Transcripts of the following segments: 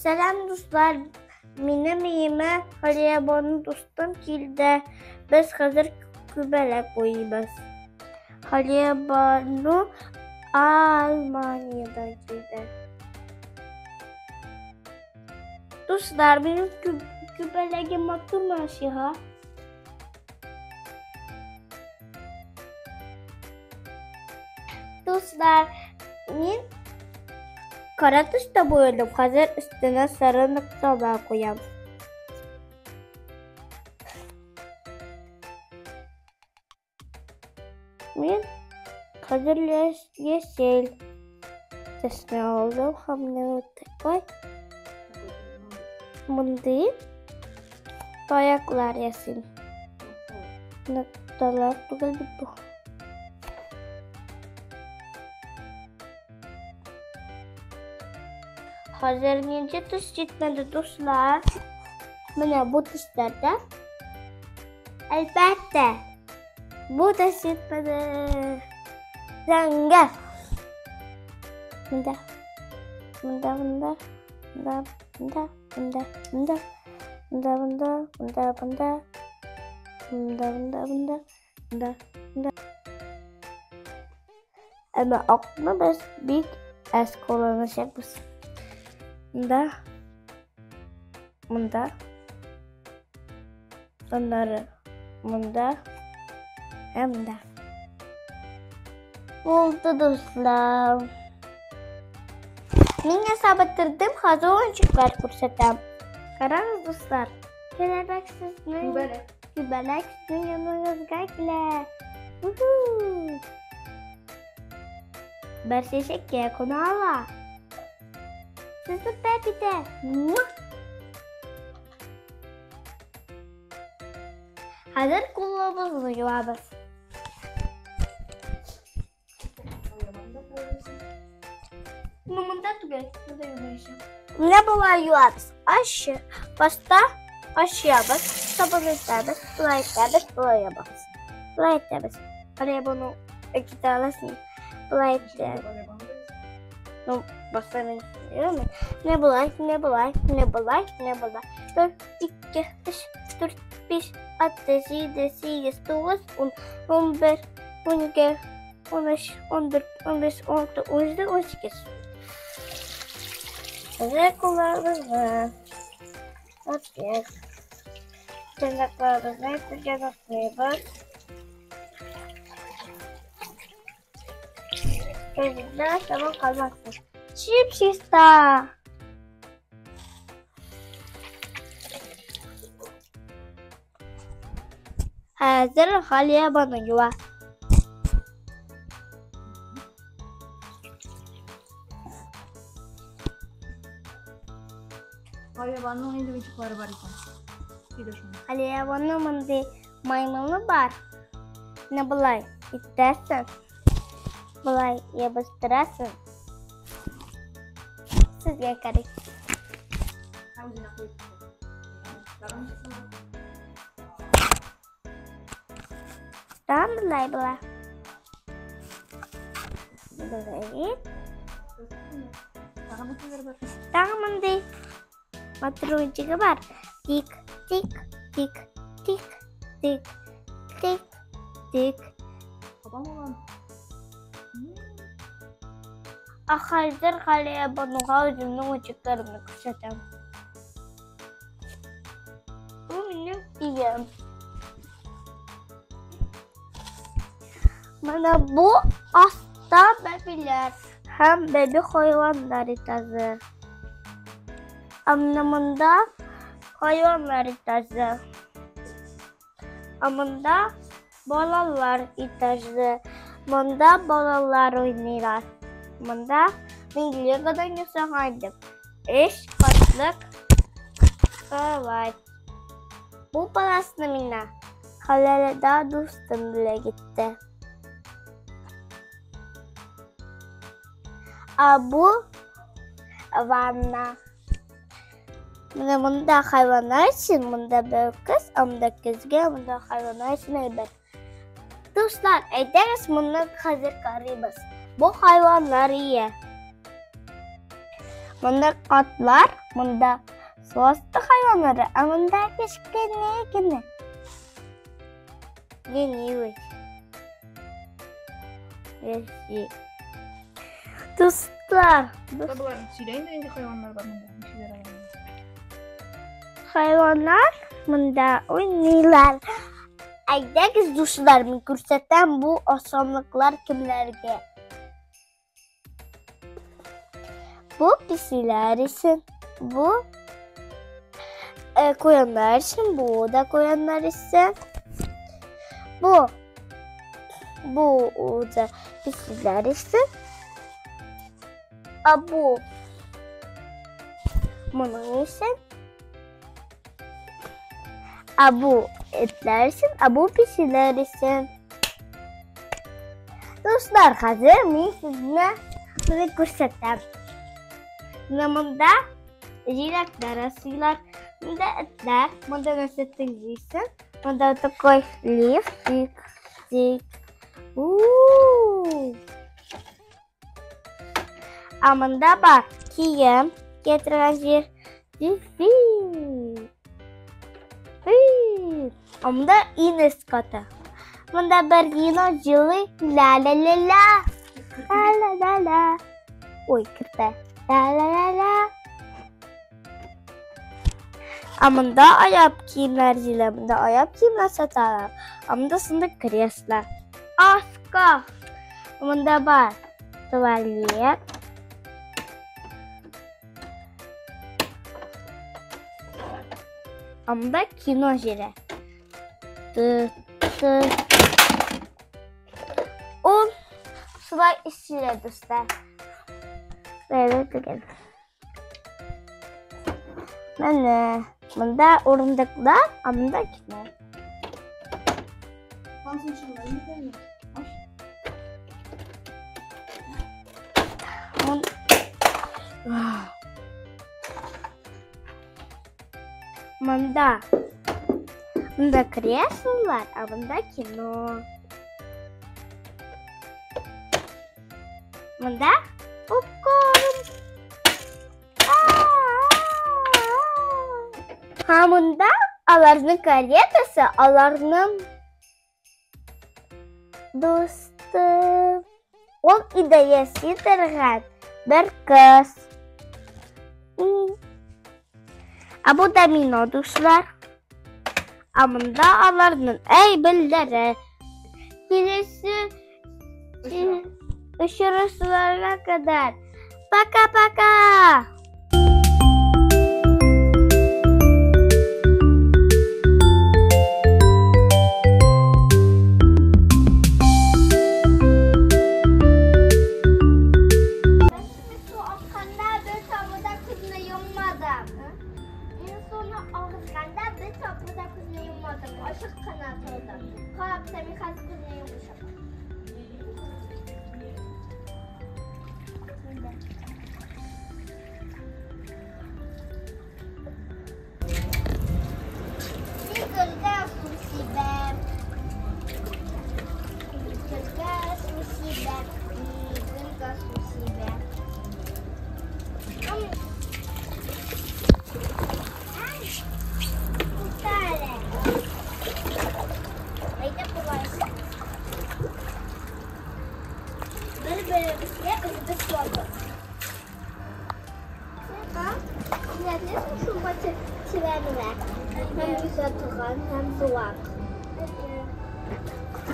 Сәлам, дуслар! Минем өемә Галиябану дустым килде. Без хәзер күбәләк уйныйбыз. Галиябану Алманиядән килде. Дуслар, минем күбәләгем матурмы сиңа? Дуслар, мин кара төстә буядым, хәзер өстенә сары нокталар куям. Мин хәзер яшел төсне алдым һәм менә вот такой мондый таяклар ясыйм. Нокталар түгел бит бу. Хәзер нинди төс җитмәде, дуслар? Менә бу төсләрдә. Әлбәттә, бу төс җитмәде. Зәңгәр. Монда. Монда, монда. Монда, монда, монда, монда. Монда, монда, монда, монда. Монда, монда, монда. Монда, монда. Әмма акны без бик әз кулланачакбыз. Монда, монда, аннары монда һәм монда. Булды, дуслар. Мин ясап бетердем, хәзер уенчыклар күрсәтәм. Карагыз, дуслар. Күбәләк сезнең Күбәләк. Күбәләк сезнең яныгызга килә. Уху! Бер чәчәккә куна ала. Сезне пәп итә. Муа! Хәзер кулыбызны юабыз. Ну, монда түгел, монда юмайча. Менә болай юабыз. Аш, башта ашыябыз, сабын итәбез, болай итәбез, болай ябабыз. Болай итәбез. Әле буны китә аласың. Болай итәбез. Ну, башта мин йөрмим. Менә болай, менә болай, менә болай, менә болай. Бер, ике, өч, дүрт, биш, алты, җиде, сигез, тугыз, ун, 11, 12, 13, 14, 15, 16, 17, 18. Хәзер кулларыбызны опять тырнакларыбызны бергә ташлыйбыз. Бездә сабын калмасын. Чип-чиста. Хәзер Галиябану юа. Галиябануның инде уенчыклары бар икән. Сөйлә шуны. Галиябану мондый маймылы бар. Менә болай итәсең. Болай ябыштырасың. Сезгә кәрәк. Һәм үзенә куеп китә. Тагын ничек була? Там болай була. Болай. Тагын нәрсәләр бар? Тагын мондый матур уенчыгы бар. Тик, тик, тик, тик, тик, тик, тик. Кабан булган. Ә хәзер Галиябануга үземнең уенчыкларымны күрсәтәм. Бу минем өем. Менә бу аста бәбиләр һәм бәби хайваннар этажы. Ә менә монда хайваннар этажы. Ә монда балалар этажы. Монда балалар уйныйлар. Монда мин легодан ясаган идем. Өч катлык кровать. Бу паласны миңа Халәләдә дустым бүләк итте. Ә бу ванна. Менә монда хайваннар өчен, монда бер кыз, ә монда көзге, монда хайваннар өчен әйбер. Дуслар, әйдәгез моны хәзер карыйбыз. Бу хайваннар ия. Монда атлар, монда су асты хайваннары, ә монда кечкенә генә. Ленивый. Яши. Дуслар, Болар сөйлә инде нинди хайваннар бар монда. Ничәләр алар? Хайваннар монда уйныйлар. Әйдәгез, дуслар, мин күрсәтәм бу ашамлыклар кемнәргә. Бу песиләр өчен, бу куяннар өчен, бу да куяннар өчен. Бу да песиләр өчен. А бу моның өчен. А бу этләр өчен, а бу песиләр өчен. Дуслар, хәзер мин сезне моны күрсәтәм. Менә монда җиләкләр асыйлар, монда этләр, монда нәрсә тыңлыйсың, монда такой лифтик, тик. У-у-у. А монда бар кием киятергән җир. Фи. Фи. А монда инес каты. Монда бер енот җылый. Ла-ла-ла-ла. Ла-ла-ла-ла. Ой, керпе. Ла-ла-ла-ла. А монда аяк киемнәр җыела. Монда аяк киемнәр саталар. А монда сындык кресло. Аска. Монда бар туалет. А монда кино җире. Ты, ты. Ул шулай эшләй, дуслар. Böyle түгел. Менә монда урындыклар, а монда кино. Монда. Монда креслолар, а монда кино. Монда попкорн. Һәм монда аларның каретасы, аларның дусты. Ул идеясы торган бер кыз. А бу домино, дуслар. А монда аларның әйберләре. Киләсе очрашуларга кадәр. Пока-пока!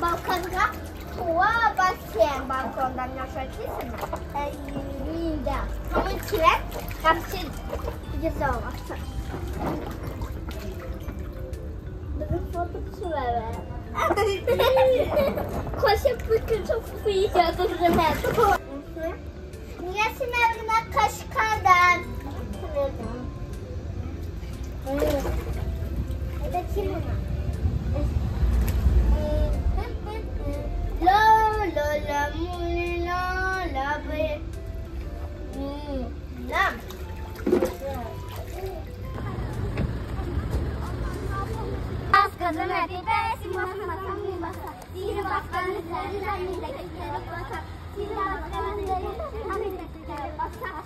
Balkonga tuva basken balkondan yaşatıyorsun. Minda. Tamam çilek, kapsül güzel olmaz. Bizim foto çilek. Koşup bütün çok uyuyordum ben. Niye sinirine kaşkandan? Это Тимона. La la la la la b la. Basta.